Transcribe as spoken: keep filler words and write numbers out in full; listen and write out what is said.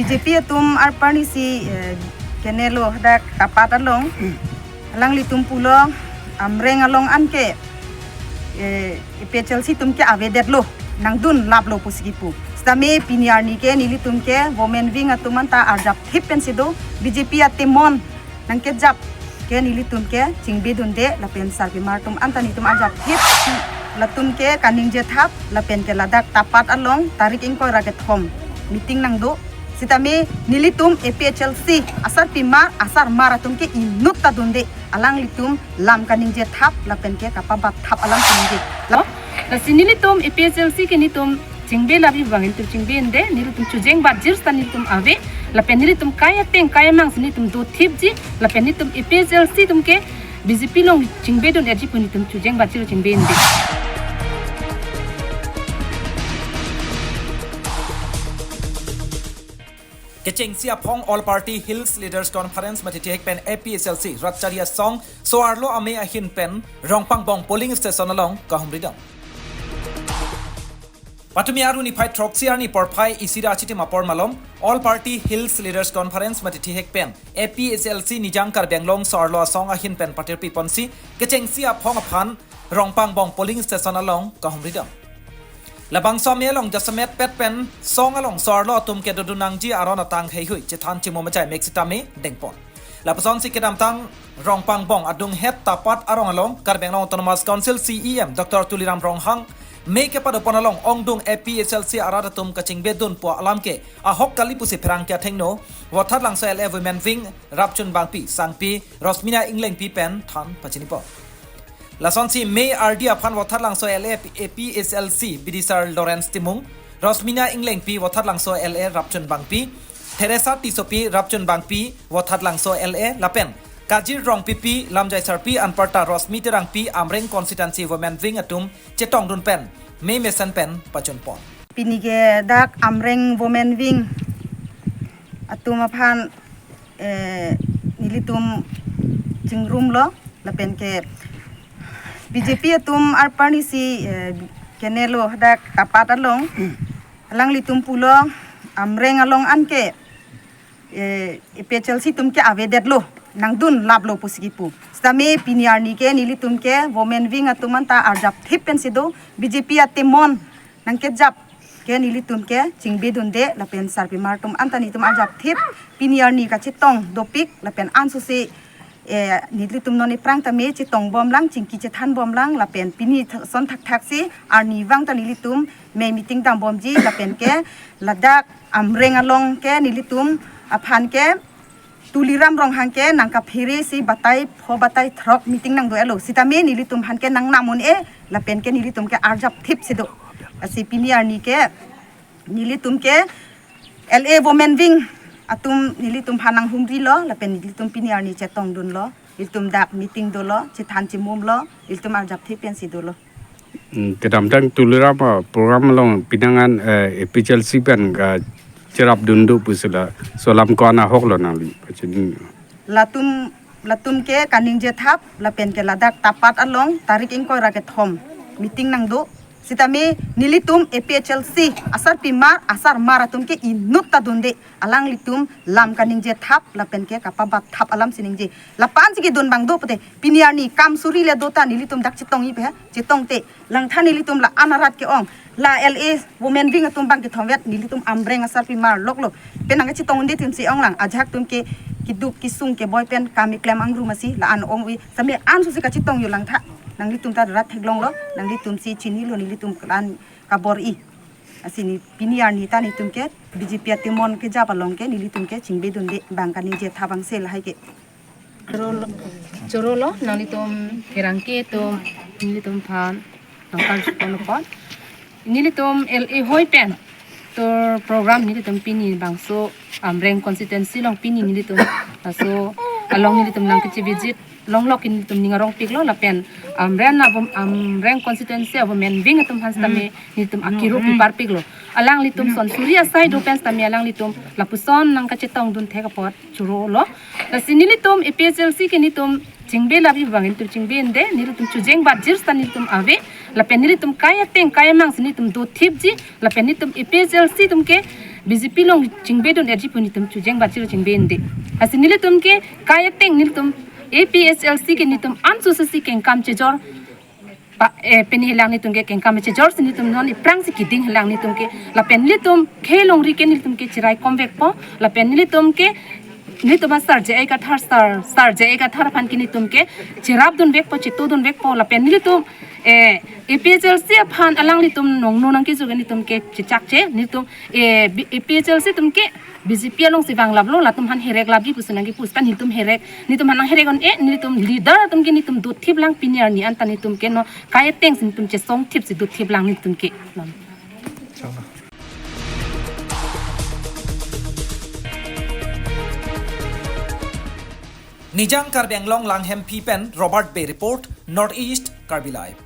B J P atum arparni si, eh, kenelo hadak tapat along. Alanglitum pulo Amreng along anke, eh, A P H L C atum ke avedetlo, nangdun laplo pusi kipu. Sitame pini arni ke nelitum ke women wing atum anta arjapthip pensi do, B J P atemon nangkejap ke nelitum ke chingbedunde lapen sarpimar atum anta nelitum arjapthip. Latum ke kaningje thap lapen ke ladak tapat along tarik ingkoi ra kethom meeting nangdo. Sitame nelitum A P H L C asarpimar asarmar atum ke inut ta dunde, alanglitum lam kaningje thap lapen ke kapabat thap alam kaningje. Lo? Lasi nelitum A P H L C ke nelitum chingbe labi bang nelitum chingbe ende, nelitum chujeng batjir seta nelitum ave, lapen nelitum kai ateng kai amang si nelitum dothipji, lapen nelitum A P H L C atum ke B J P along chingbedun erji pu nelitum chujeng batjir chingbe ende. Kechengsi aphong All Party Hills Leaders Conference mate thihek pen A P H L C rat chari asong so-arlo amei ahin pen Rongpangbong polling station along kahumridam. Patumi aru niphai throksi arni porphai isi ra achitim apor malom All Party Hills Leaders Conference mate thihek pen A P H L C Nijang Karbi Anglong so-arlo asong ahin pen patirpi ponsi kechengsi aphong aphan Rongpangbong polling station along kahumridam. Labangso amei along jasemet pet pen song along so-arlo atum kedodun nangji aron atang heihui chethan chimum achai mek sitame dengpon. Lapusonsi kedamtang Rongpangbong adunghet tapat arong along Karbi Anglong Autonomous Council C E M Doctor Tuliram Ronghang mei kepadopon along ongdung A P H L C arat atum kachingbedun pu alam ke ahok kali pusi pherangke athengno Vothatlangso L A Women Wing Rapchun Bangpi, Sangpi Rosmina Inglengpi pen than pachinipon. Lasonsi mei ardi aphan Vothatlangso L A A P H L C bidisar Lawrence Timung, Rosmina Inglengpi Vothatlangso L A Rapchun Bangpi, Theresa Tissopi Rapchun Bangpi Vothatlangso L A lapen Kajir Rongpipi, Lamjai Sarpi anparta Rosmi Terangpi Amreng Constituency Women Wing atum chetongdun pen mei mesen pen pachunpon. Pini ke dak Amreng Women Wing atum aphan, eh, nelitum chingrumlo lapen ke B J P atum arparni si, eh, kenelo hadak tapat along. Alanglitum pulo Amreng along anke, eh, A P H L C atum ke avedetlo, nangdun laplo pusi kipu. Sitame pini arni ke nelitum ke women wing atum anta arjapthip pensi do, B J P atemon nangkejap ke nelitum ke chingbedunde lapen sarpimar atum anta nelitum arjapthip pini arni kachetong dopik lapen ansusi, eh, nelitum non iphrang tame chetongbomlang, chingki chethanbomlang lapen pini th-, son thakthak si arnivang ta nelitum mei meeting dambomji lapen ke ladak Amreng along ke nelitum aphan ke Tuliram Ronghang ke nangkaphere si batai pho batai throk meeting nangdo-etlo. Sitame nelitum aphan ke nangnam un-e lapen ke nelitum ke arjapthip si do. Lasi pini arni ke nelitum ke L A Women Wing atum nelitum aphan nanghumrilo lapen nelitum pini arni chetongdunlo. Nelitum dak meeting dolo, chethan chimumlo, nelitum arjapthip pensi dolo. Hmm, kedamtang Tuliram, ah, program along pinangan, eh, A P H L C pen kacherapdun do pusi laso alam ko-an ahoklo nangli pachini? Latum, latum ke kaningje thap lapen ke ladak tapat along tarik ingkoi ra kethom meeting nangdo. Sitame nelitum A P H L C asarpimar asarmar atum ke inut ta dunde, alanglitum lam kaningje thap lapen ke kapabat thap alam si ningje. Lapu-an si kedun abang do pute pini arni kam suri le do ta nelitum dak chetongji pe, chetongte. Langtha nelitum la-an arat ke-ong, la L A Women Wing atum bang kethomvet, nelitum Amreng asarpimar loklo. Pen nangkachetong un'e atum si onglang, ajahak atum ke keduk kesung keboi pen kam keklem angrum asi la-an ong-e. Sitame ansusi kachetong yo langtha. Nanglitum ta rat theklonglo, nanglitum si chinilo, nelitum kelang kabor-i. Lasi ne pini arni ta nelitum ke B J P atemon kejap along ke nelitum ke chingbedunde, bang kaningje thap abang si lahai ke. Chorolo, chorolo, nanglitum pherangke atum, nelitum aphan nangphan chupon apot. Nelitum L A hoi pen tour program nelitum pini bangso Amreng constituency along pini nelitum laso along nelitum nangkeche visit longlok nelitum ning arongpiklo lapen Amreng a wom-, Amreng constituency a women wing atum aphan sitame nelitum akiru piparpiklo. Alanglitum son suri asai do pen sitame alanglitum lapuson nangkachetongdun thek apot chorolo. Lasi nelitum A P H L C ke nelitum chingbe labi bang nelitum chingbe ende, nelitum chujeng batjir seta nelitum ave, lapen nelitum kai ateng kai amang si nelitum dothipji, lapen nelitum A P H L C atum ke B J P along chingbe dun-eji pu nelitum chojeng bachir chingbe inde. Lasi nelitum ke kai ateng nelitum A P H L C ke nelitum an susi kengkam chejor. Pa, eh, pini helang nelitum ke kengkam chejor si nelitum non iphrang si keding helang nelitum ke. Lapen nelitum ke longri ke nelitum ke chirai komvekpo. Lapen nelitum ke nelitum a Sar J I Kathar Sar, Sar J I Kathar aphan ke nelitum ke cherap dunvekpo, chetu dunvekpo. Lapen nelitum, eh, A P H L C aphan alanglitum nongno nangkeju ke nelitum ke chechakche, nelitum, eh, B-, A P H L C atum ke B J P along si vanglaplo, latum aphan herek lapji pusi nangkepus kan nelitum herek, nelitum aphan nangherek un-e, nelitum leader atum ke nelitum dothip lang pini arni anta nelitum ke non kai ateng si nelitum chesongthip si dothip lang nelitum ke. Nijang Karbi Anglong Langhempi pen Robert Bey report, North East Karbi Live.